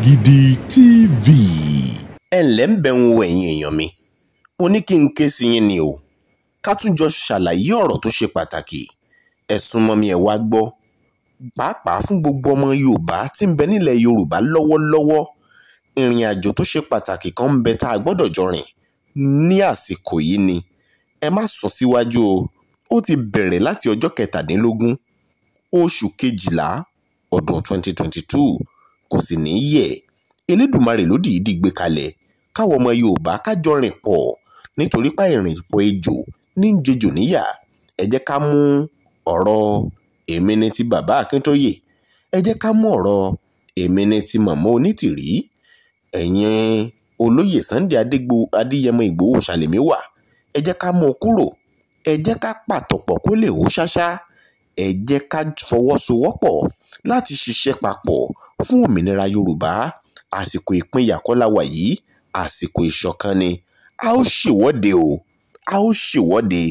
Gidi TV. Ẹ ǹlẹ́ ń bẹ̀ ń wo ẹ̀yin èèyàn mi, mo ní kí n ké sí yín ni o, ká tún jọ ṣàlàyé ọ̀rọ̀ tó ṣe pàtàkì. Ẹ súnmọ́ mi, ẹ wá gbọ́, pàápàá fún gbogbo ọmọ Yorùbá tí ń bẹ nílẹ̀ Yorùbá lọ́wọ́lọ́wọ́. Ìrìn àjò tó ṣe pàtàkì kan ń bẹ tá a gbọ́dọ̀ jọ rìn ní àsìkò yìí ni. Ẹ má sún síwájú o, ó ti bẹ̀rẹ̀ láti ọjọ́ 17 oṣù kejìlá ọdún 2022, kò sì ní í yẹ̀. Elédùmarè ló dìídì gbé kalẹ̀ káwọn ọmọ Yorùbá kájọ rìn pọ̀, nítorí pa ìrìn pọ̀ ejò ní ń jejò níyà. Ẹ jẹ́ ká mú ọ̀rọ̀ èmi ni ti bàbá Akíntóyè, ẹ jẹ́ ká mú ọ̀rọ̀ èmi ni ti màmá Onítìrí, ẹ̀yin olóyè Sunday Adéyẹmọ Ìgbòho Ṣàlẹ̀mí wà, ẹ jẹ́ ká mú un kúrò, ẹ jẹ́ ká pàtọ̀pọ̀ kó lè hó ṣáṣá, ẹ jẹ́ ká fọwọ́sowọ́pọ̀ láti ṣiṣẹ́ papọ̀ fún òmìnira Yorùbá. Àsìkò ìpínyà kọ́ la wà yìí, àsìkò ìṣọ̀kan ni. A ó ṣèwọ́de o, a ó ṣèwọ́de.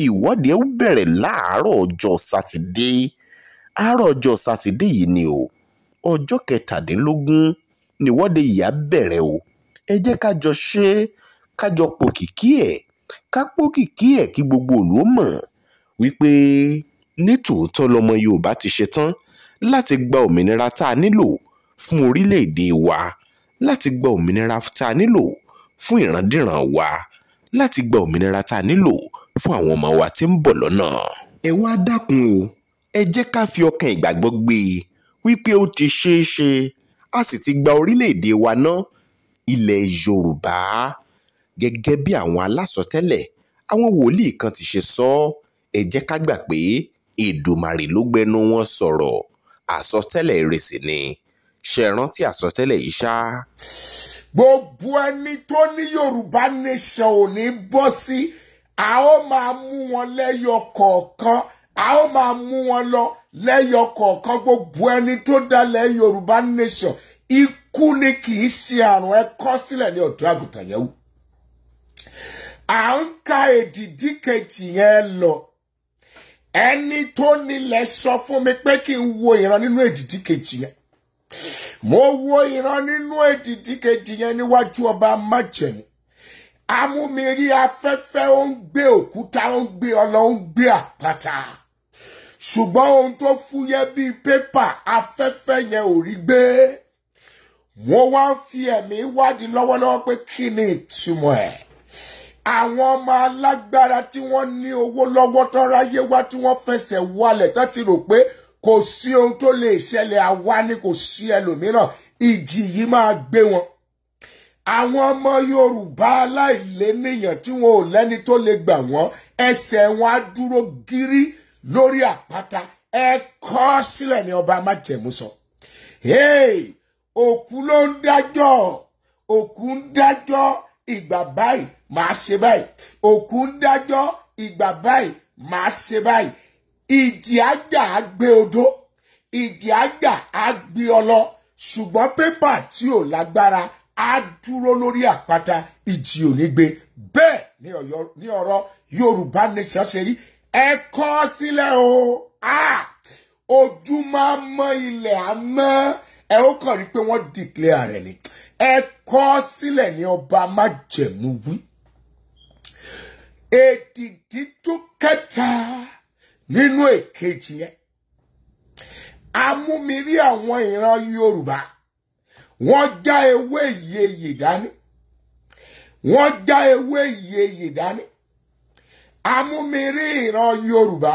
Ìwọ́de ó bẹ̀rẹ̀ láàárọ̀ ọjọ́ Sátidé, àárọ̀ ọjọ́ Sátidé yìí ni o, ọjọ́ 17 níwọ́de yìí á bẹ̀rẹ̀ o. Ẹ jẹ́ ká jọ ṣe é, ká jọ pòkìkí ẹ̀, ká pòkìkí ẹ̀ kí gbogbo ìlú ó mọ̀ wípé nítòótọ́ lọmọ Yorùbá ti ṣetán láti gba òmìnira tá a nílò fún orílẹ̀-èdè wa, láti gba òmìnira tá a nílò fún ìrandíran wa, láti gba òmìnira tá a nílò fún àwọn ọmọ wa tí ń bọ̀ lọ́nà. Ẹ wá dákun o, ẹ jẹ́ ká fi ọkàn ìgbàgbọ́ gbé e wípé ó ti ṣeé ṣe, a sì ti gba orílẹ̀-èdè wa ná, ilẹ̀ Yorùbá, gẹ́gẹ́ bí àwọn alásọtẹ́lẹ̀, àwọn wòlíì kan ti ṣe sọ. Ẹ jẹ́ ká gbà pé Èdùmàrè ló gbẹnu wọn sọ̀rọ̀, àsọtẹ́lẹ̀ ìrẹsì ni. Ṣe rántí àsọtẹ́lẹ̀ yìí ṣá. Gbogbo ẹni tó ní Yorùbá nation ò ní bọ́ sí, a ó máa mú wọn lẹ́yọ kọ̀ọ̀kan, a ó máa mú wọn lọ lẹ́yọ kọ̀ọ̀kan. Gbogbo ẹni tó dalẹ̀ Yorùbá nation, ikú ni kì í ṣe àrùn. Ẹ kọ sílẹ̀ ní ọ̀dọ́ àgùntàn yẹn wù. À ń ka èdìdí kejì yẹn lọ. Ẹni tó nílẹ̀ sọ fún mi pé kí n wo ìran nínú èdìdí kejì yẹn. Mo wo ìran nínú èdìdí kejì yẹn níwájú ọba májẹ̀mú. Amúmirí afẹ́fẹ́ ó ń gbé òkúta, ó ń gbé ọlọ, ó ń gbé àpáta. Ṣùgbọ́n ohun tó fúyẹ́ bíi pépà, afẹ́fẹ́ yẹn ò rí gbé. Mo wá ń fi ẹ̀mí wádìí lọ́wọ́lọ́wọ́ pé kí ni ìtumọ̀ ẹ̀. Àwọn ọmọ alágbára tí wọ́n ní owó lọ́wọ́ tán ráyé wá, tí wọ́n fẹsẹ̀ walẹ̀, tán ti rò pé kò sí ohun tó lè ṣẹlẹ̀, àwa ni kò sí ẹlòmíràn, ìjì yìí máa gbé wọn. Àwọn ọmọ Yorùbá aláìléníyàn tí wọn ò lẹ́ni tó lè gbà wọ́n, ẹsẹ̀ wọn á dúró gírí lórí àpáta. Ẹ kọ sílẹ̀ ní ọba májẹ̀mú sọ. Hey, òkú ló ń dájọ́, òkú ń dájọ́ ìgbà báyìí màá ṣe báyìí, òkú ń dájọ́ ìgbà báyìí màá ṣe báyìí. Ìjì àjà á gbé odó, ìjì àjà á gbé ọlọ, ṣùgbọ́n pépà tí ò lágbára á dúró lórí àpáta, ìjì ò ní gbé. Bẹ́ẹ̀ ní ọ̀rọ̀ Yorùbá nation ṣe rí. Ẹ kọ sílẹ̀ o. Ojú máa mọ́ ilẹ̀ á mọ́, ẹ ó kàn rí pé wọ́n declare rẹ̀ ni. Ẹ kọ sílẹ̀ ní ọba májẹ̀mú wí. Èdìdí tó kẹta nínú èkejì yẹn, amúmirí àwọn ìran Yorùbá, wọ́n já ewé ìyeyè dání, wọ́n já ewé ìyeyè dání. Amúmirí ìran Yorùbá,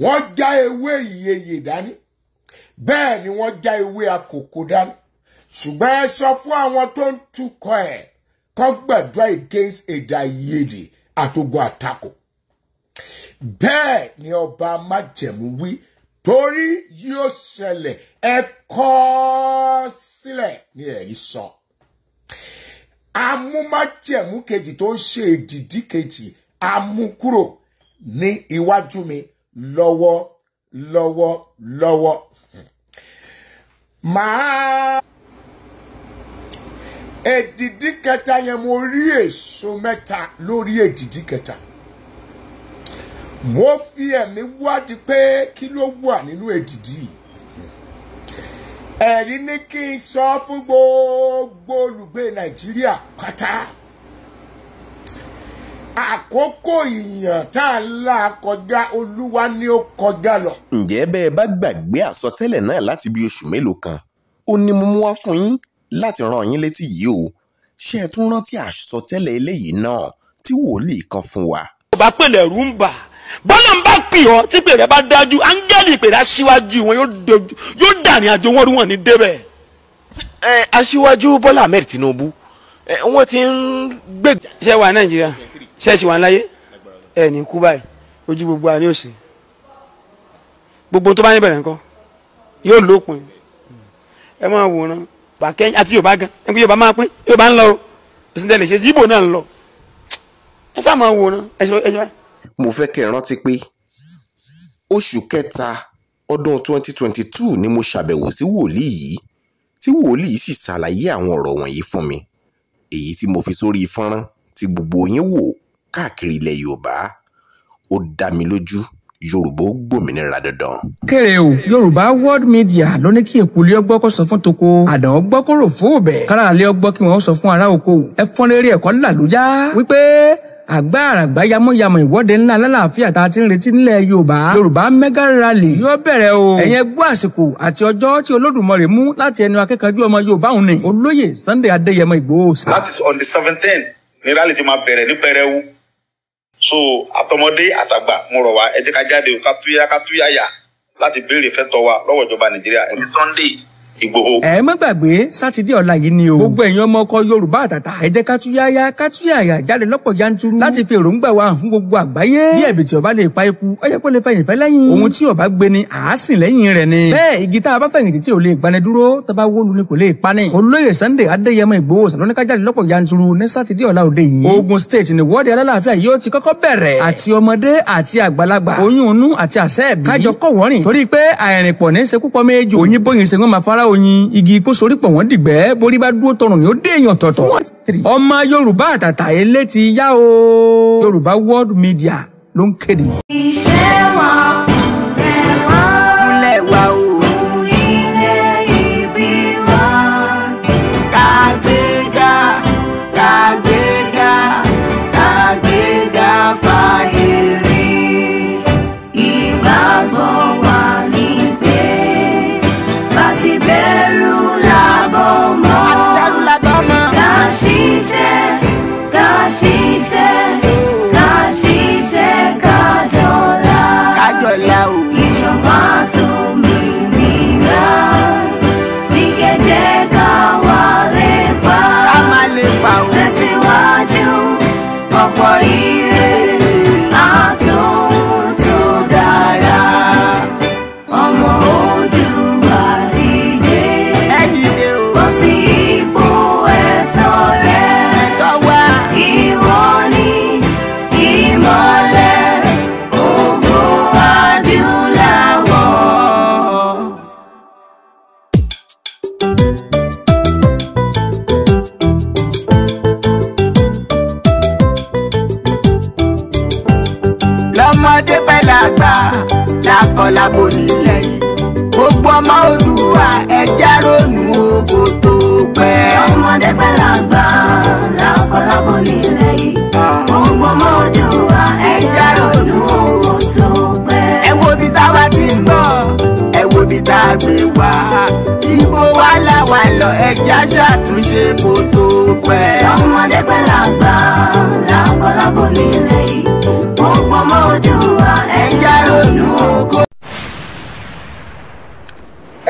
wọ́n já ewé ìyeyè dání, bẹ́ẹ̀ ni wọ́n já ewé àkókò dání. Ṣùgbọ́n ẹ sọ fún àwọn tó ń tukọ̀ ẹ̀ kó gbàdúrà against èdè àìyedè àtogun àtakò. Bẹ́ẹ̀ ni ọba májẹ̀mú wí, torí yóò ṣẹlẹ̀. Ẹ kọ sílẹ̀ ní ẹ̀rí sọ. Amúmájẹ̀mú kejì tó ń ṣe èdìdí kejì, amúkúrò ní iwájú mi lọ́wọ́ lọ́wọ́ lọ́wọ́. Màá èdìdí kẹta yẹn, mo rí èso mẹ́ta lórí èdìdí kẹta. Mo fi ẹ̀mí wádìí pé kí ló wà nínú èdìdí. Ẹ̀rí ní kí n sọ fún gbogbo olùgbé Nàìjíríà pátá. Àkókò ìyàn tá a là kọjá, Olúwa ni ó kọjá lọ. Ǹjẹ́ bẹ́ẹ̀ bá gbàgbé àsọtẹ́lẹ̀ náà láti bí oṣù mélòó kan, ó ní mo mú wá fún yín láti rán yín létí yìí o. Ṣé ẹ tún rántí àsọtẹ́lẹ̀ eléyìí náà tí wòlíì kan fún wa? Bá pèlè ẹ̀rù ń bà, bọ́lá ń bá pè ọ́, tí pèrè bá dájú, áńgẹ́lì pèrè aṣíwájú wọn yóò dàrin àjò wọn rú wọn ní débẹ̀. Aṣíwájú Bọ́lá Ahmed Tinubu, wọ́n ti ń gbé. Ṣé wà Nàìjíríà, ṣé ṣì wà láyé, ẹ ní kú báyìí, ojú gbogbo àní òsì, gbogbo tó bá níbẹ̀rẹ̀ nǹkan yóò lópin. Ẹ máa wòran bàkẹ́yìn àti Yorùbá gan, ẹ pé Yorùbá máa pín, Yorùbá ń lọ o, òsì tẹ̀lé ṣe, Ìgbò náà ń lọ, ẹ sá máa wòran ẹ ṣe báyìí. Mo fẹ́ kẹ́ ẹ rántí pé oṣù kẹta ọdún 2022 ni mo ṣàbẹ̀wò sí wòlíì yìí, tí wòlíì sì ṣàlàyé àwọn ọ̀rọ̀ wọ̀nyí fún mi, èyí tí mo fi sórí fọ́nrán tí gbogbo yín wò káàkiri ilẹ̀ Yorùbá. Ó dá mi lójú, Yorùbá ó gbòmìnira dandan. Kéré o, Yorùbá World Media ló ní kí èkúlé ọgbọ́ kó sọ fún toko, àdán ọgbọ́ kó rò fún òbẹ̀, káràlẹ́ ọgbọ́ kí wọ́n sọ fún ará oko. Ẹ fọ́n rere ẹ̀kọ́ làlújá wípé àgbàràgbà yamuyamu ìwọ́de ńlá lálàáfíà tá a ti ń retí nílẹ̀ Yorùbá, Yorùbá mega rally yóò bẹ̀rẹ̀ o. Ẹ̀yin gbọ́ àsìkò àti ọjọ́ tí Olódùmarè mú láti ẹnu akẹ́kọ̀ọ́ ọmọ Yorùbá òun ni Olóyè Sunday Adéyẹmọ Ìgbòho. That is on the 17th ní rally ti máa bẹ̀rẹ̀ ní pẹrẹwu. So àtọmọdé àtàgbà mo rọ̀ wá, ẹ jẹ́ ká jáde ká túyá ká túyáyà láti béèrè fẹ́tọ́ wa lọ́wọ́ ìjọba Nàìjíríà. Sunday Ìgbòho. Ẹ má gbàgbé sátidé ọ̀la yìí ni o. Gbogbo ẹ̀yin ọmọ ọkọ Yorùbá àtàtà, ẹ jẹ́ ká túyáyá ká túyàyà jáde lọ́pọ̀ yanturu láti fi èròǹgbà wa hàn fún gbogbo àgbáyé. Bí ẹ̀bìtì ọba lè pa eku, ó yẹ kó lè fẹ̀yìn fẹ́ lẹ́yìn. Ohun tí ọba gbé ni àásìn lẹ́yìn rẹ̀ ni. Bẹ́ẹ̀ igi tá a bá fẹ̀yìntì tí ò lè gbani dúró, tó bá wó lu ni kò lè pa ni. Olóyè Sunday Adéyẹmọ Ìgbòho sàlóní ká jáde lọ́pọ̀ yanturu ní sátidé ọ̀la òde yìí. Ogun State ni wọ́ọ̀dì alálàáfíà yóò ti kọ́kọ́ bẹ̀rẹ̀. Àti ọmọdé àti àgbàlagbà, oyún inú àti àṣẹ ẹ̀bí. Kájọ kọ̀wọ́rìn torí pé àìrìnpọ̀ ní ṣekúpọ̀ méjì. Òyìn bóyin ṣe wọ́n máa fara oyin, igi kó sorí pọ̀ wọ́n dìgbẹ́, borí bá dúró tọrùn ni ó dé èèyàn tọ̀tọ̀. Ọmọ Yorùbá àtàtà ilé ti yá o. Yorùbá World Media ló ń kéde. Ìfẹ́ wa kúnlẹ̀ wá o, ilé ìbí wa. Kàgbéga, kàgbéga, kàgbéga fàyè rí. Ìgbàgbọ́ wa ní pé bá ti bẹ̀rù làbọ̀ mọ́. Ká ṣiṣẹ́, ká ṣiṣẹ́, ká ṣiṣẹ́ ká jọlá. Ìṣọ̀kan àtòmìnira ní kẹjẹ ká wà lè pa. Tẹ̀síwájú ọ̀pọ̀ ire àtòhun tó dára. Ọmọ Oòduà dìde, bọ́ sí ipò ẹ̀tọ́ rẹ. Ìwọ ni ìmọ́lẹ̀ ògo adúláwọ̀. Lọ́mọdé pẹ̀lú àgbà, lákọlábo nílẹ̀ yìí, gbogbo ọmọ Oòduà ẹ jẹ́ ronú oko tó pẹ́. Lọ́mọdé pẹ̀lú àgbà, lákọlábo nílẹ̀ yìí, gbogbo ọmọ Oòduà ẹ jẹ́ ronú oko tó pẹ́. Ẹ wo bí táwa ti ń bọ̀, ẹ wo bí tá a gbé wá, ibo wa làwa lọ, ẹ jẹ́ ṣàtúnṣe kó tó pẹ́. Lọ́mọdé pẹ̀lú àgbà, lákọlábo nílẹ̀ yìí, gbogbo ọmọ Oòduà ẹ jẹ́ ronú oko.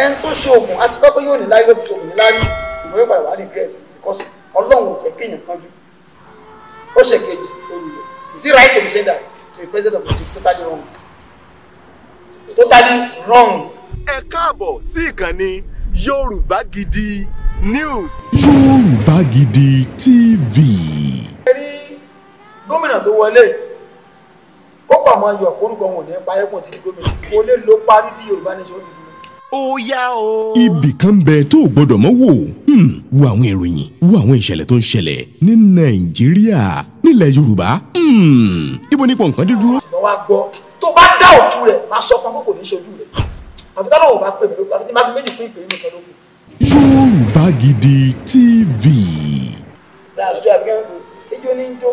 Ẹni tó ṣe oògùn àti kọ́kọ́ yóò ní lárí ló fi ṣe oògùn ní lárí, ìmọ̀ yóò padà wá regret because Ọlọ́run ò fẹ́ kéèyàn kánjú. Ó ṣe kejì lórí rẹ̀. Is it right to be saying that to the president of Nigeria? Totally wrong. Totally wrong. Ẹ káàbọ̀ sí ìkànnì Yorùbá Gidi News. Yorùbá Gidi TV. Ẹ rí gómìnà tó wọlé, kókò àwọn ayọ̀ orúkọ wọn ò ní parí pọ̀ tí gómìnà kò lè lo parí tí Yorùbá nation fi dúró. Ó yá o. Ibì kan bẹ tó o gbọdọ̀ mọ́ wò. Wo àwọn ìròyìn, wo àwọn ìṣẹ̀lẹ̀ tó ń ṣẹlẹ̀ ní Nàìjíríà, nílẹ̀ Yorùbá. Ibo ní pọ̀ nǹkan dé dúró. Ṣùgbọ́n wá gbọ́, tó bá dá òtún rẹ̀ máa sọ fún ọmọ kò ní ṣojú rẹ̀, Àfi tọ́lọ́run ò bá pè mí lóko, àfi tí má fi méjì fún ìpè mí kan lóko. Yorùbá Gidi TV. Ṣàṣù àbíkẹ́ ń kó ijó ní jó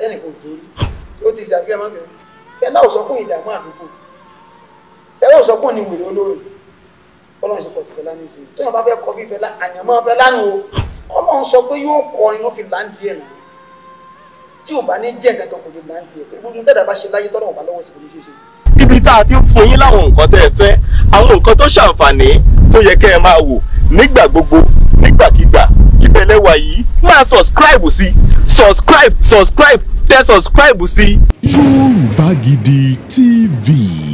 ẹnì kò jó rí ó ti ṣe àbíkẹ́ máa ń bẹ̀rẹ̀. Fẹlá ò sọ pé ìdààmú àdúgbò, Fẹlá ò sọ pé ní wèrè olóore. Ọlọ́run sọ pé ti Fẹlá ní ìṣe tóyàn bá fẹ́ kọ bí Fẹlá àyànmọ́ Fẹlá nù o. Ọlọ́run sọ pé yóò kọ iná fi láǹdì ẹ̀ náà tí ò bá ní jẹ́ nǹkan kan kò lè láǹdì ẹ̀ torí gbogbo dẹ́dà bá ṣe láyé tọ́lọ́run bá lọ́wọ́ sí kò ní ṣe é ṣe. Ibi tá a ti ń fún yín láwọn nǹkan tẹ́ ẹ fẹ́, àwọn nǹkan tó ṣàǹfààní tó yẹ kẹ́ ẹ máa wò nígbà gbogbo nígbàkigbà, ìbẹ̀lẹ̀ wà yìí máa subscribe sí, subscribe, subscribe, tẹ subscribe sí. Yorùbá Gidi TV.